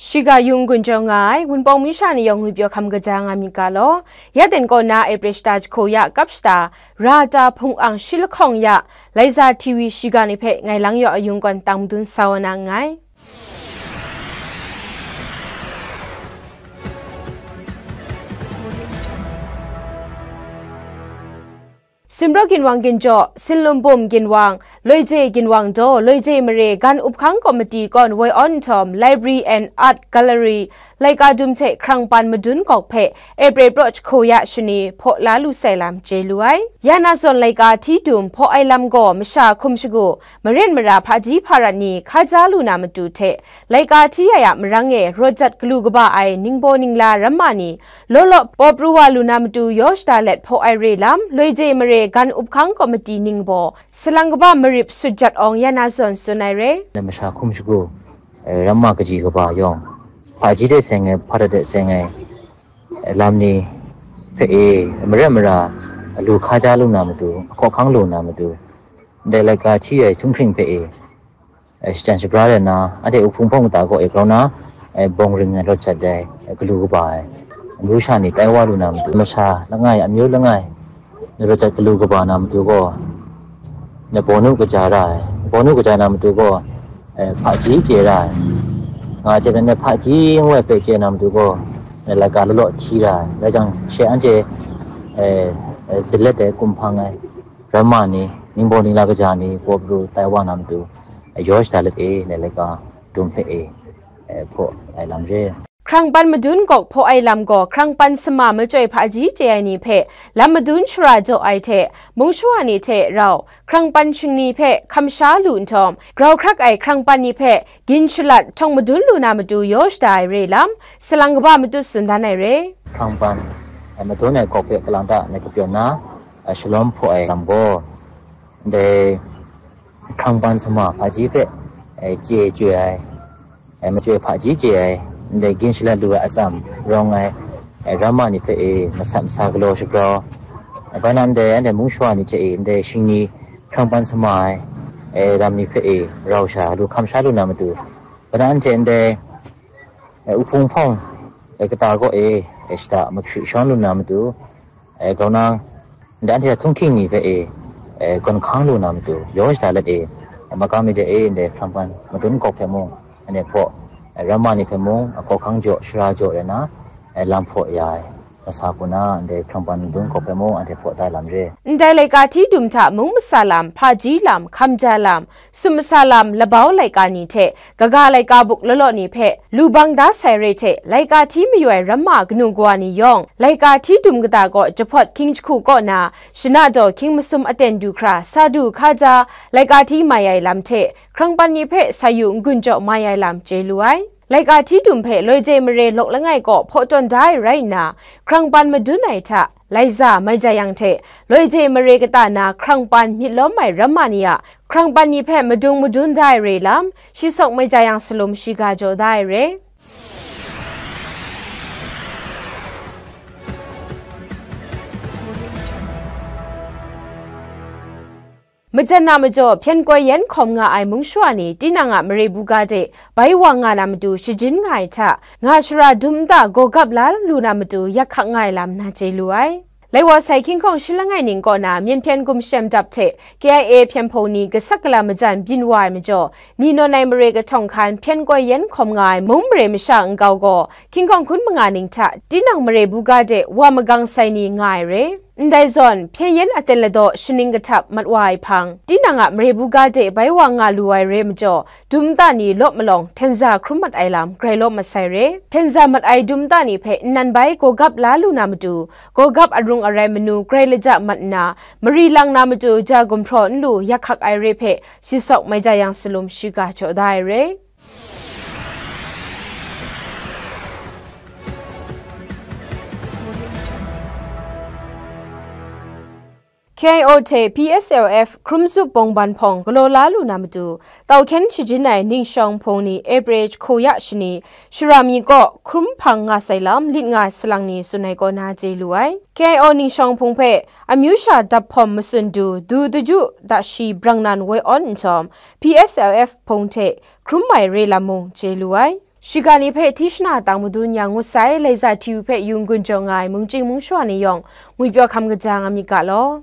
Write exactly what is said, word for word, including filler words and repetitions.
Shiga yung gun jau nga ai Wunpawng masha ni yawng ngwi pyaw hkam kaja nga myit ga law, ya ten kaw na April shata jahku ya kap shata, Rata hpung ang shi lahkawng ya, Laiza T V shiga ni hpe ngai lang yaw ayung kawn tang madun sa wa na nngai. Simraw ginwang ginjaw, Sinlumbum ginwang, Loije ginwang daw, Loije mare gan up hkang komiti kawn woi awn nhtawm, Library and Art Gallery, laika dum hte hkrang pan madun gawk hpe April praw jahku ya shani hpaw la lu sai lam chye lu ai. Ya na zawn laika hti dum hpaw ai lam gaw masha hkum shagu, maren mara hpaji hparat ni hkaja lu na matu hte, laika hti ya ya marang e rawt jat galu kaba ai ningbaw ningla ramma ni law law paw pru wa lu na matu yaw shada let hpaw ai re lam, Loije mare gan up hkang komiti ningbaw, salang kaba marip sut jat awng ya na zawn tsun ai re. Masha hkum shagu, eh, ramma kaji kaba yawng, hpaji de seng ai, hparat de seng ai, eh, lam ni hpe e, maren mara, alu hkaja lu na matu, ahkaw hkang lu na matu, ndai laika hti ai htunghking hpe e, eh, shachyen shabra rai nna, anhte uhpung hpawng kata kaw e grau na, eh, bawng ring ai rawt jat ai, eh, galu kaba ai, amyu sha ni tai wa lu na matu, masha langai, amyu langai, rawt jat galu kaba na matu gaw, na bawnu kaja ra ai, bawnu kaja na matu gaw, eh, hpaji chye ra ai, nga ai hte maren na hpaji ngu ai hpe chye na matu gaw, na laika law law hti ra ai, rai jang, she anhte, eh, eh, zalet ai, kumhpang ai, ramma ni, ningbaw ningla kaja ni, paw pru tai wa na matu, yaw shada let e, ndai laika dum hpe e, eh, hpaw ai lam re. Hkrang pan madun gawk hpaw ai lam gaw, hkrang pan sama machyoi hpaji chye ai ni hpe lam madun shara jaw ai hte, mung shawa ni hte rau, hkrang pan shingni hpe hkam sha lu nhtawm, grau hkrak ai hkrang pan ni hpe gin shalat htawng madun lu na matu yaw shada ai re lam, salang kaba matut tsun dan ai re. Hkrang pan, eh, madun ai gawk hpe kalang ta myit kapyaw nna, eh, shalawm hpaw ai lam gaw, ndai hkrang pan sama hpaji hpe, eh, chye chye ai, eh, machyoi hpaji chye ai, ndai gin shalat lu ai atsam rawng ai, eh, ramma ni hpe e masat masa galaw shagrau, eh, bai na ndai anhte mung shawa ni hte e ndai shingni hkrang pan sama ai, eh, lam ni hpe e rau sha lu hkam sha lu na matu, bai na anhte ndai, eh, uhpung hpawng, eh, kata kaw e, eh, shada mahkri shawn lu na matu, eh, grau na, ndai anhte htunghking ni hpe e, eh, gawn hkang lu na matu, yaw shada let e, eh, magam ni de e, ndai hkrang pan madun gawk hpe mung, anhte hpaw, eh, ramma ni hpe mung, ahkaw hkang jaw, shara jaw rai nna, eh, lam hpaw ya ai, masa hku na, ndai hkrang pan madun gawk hpe mung, anhte hpaw tai lam re. Ndai laika hti dum hta mung masa lam, hpaji lam, hkamja lam, sum masa lam, labau laika ni hte, kaga laika buk law law ni hpe, lu bang da sai re hte, laika hti mayu ai ramma kanu kawa ni yawng, laika hti dum kata kaw jahpawt hkying jahku kaw na, shana daw hkying masum aten du hkra, sa du hkaja, laika hti mai ai lam hte, hkrang pan ni hpe sa yu n-gun jaw mai ai lam chye lu ai. Laika hti dum hpe Loije mare lawk langai kaw hpaw tawn da ai rai nna, hkrang pan madun ai hta, Laiza, Maijayang hte Loije mare kata na hkrang pan myit lawm ai ramma ni a hkrang pan ni hpe madung madun da ai re lam, Shisawk Maijayang salum shiga jaw da ai re. Majan na majaw, hpyen koi yan hkawm nga ai mung shawa ni, tinang a mare buga de bai wa nga na matu shajin nga ai hta, nga shara dum nta gawgap la lu na matu yak hkak nga ai lam na chye lu ai. Lai wa sai hkying hkawng shi langai ning kaw na, Myen hpyen gumshem dap hte K I A hpyen hpung ni kasak kala majan byin wa ai majaw, ni nawn ai mare kahtawng hkan hpyen koi yan hkawm nga ai mung mare masha nkau gaw, hkying hkawng hkun manga ning hta, tinang mare buga de wa magang sai ni nga ai re. Ndai zawn, hpyen yen aten ladaw shaning kahtap mat wa ai hpang, tinang a mare buga de bai wa nga lu ai re majaw, dum nta ni law malawng htenza hkrum mat ai lam grai law mat sai re. Htenza mat ai dum nta ni hpe nnan bai gawgap la lu na matu, gawgap arung arai manu grai laja mat nna, mari lang na matu ja gumhpraw n lu yak hkak ai re hpe, Shisawk Maijayang salum shiga jaw da ai re. K I O hte P S L F hkrum zup bawng ban hpawng galaw la lu na matu, tau hkyen shajin ai ningshawng hpung ni April hku ya shani, shara mi kaw hkrum hpang nga sai lam lit nga ai salang ni tsun ai kaw na chye lu ai. K I O ningshawng hpung hpe amyu sha dap hpawm matsun du, du daju da shi brang nan woi awn nhtawm, P S L F hpung hte hkrum ai re lam mung chye lu ai. Shiga ni hpe hti shana tang madun yang ngut sai, Laiza T V hpe yung gun jaw nga ai mungchying mungshawa ni yawng ngwipyaw hkam kaja nga myit ga law.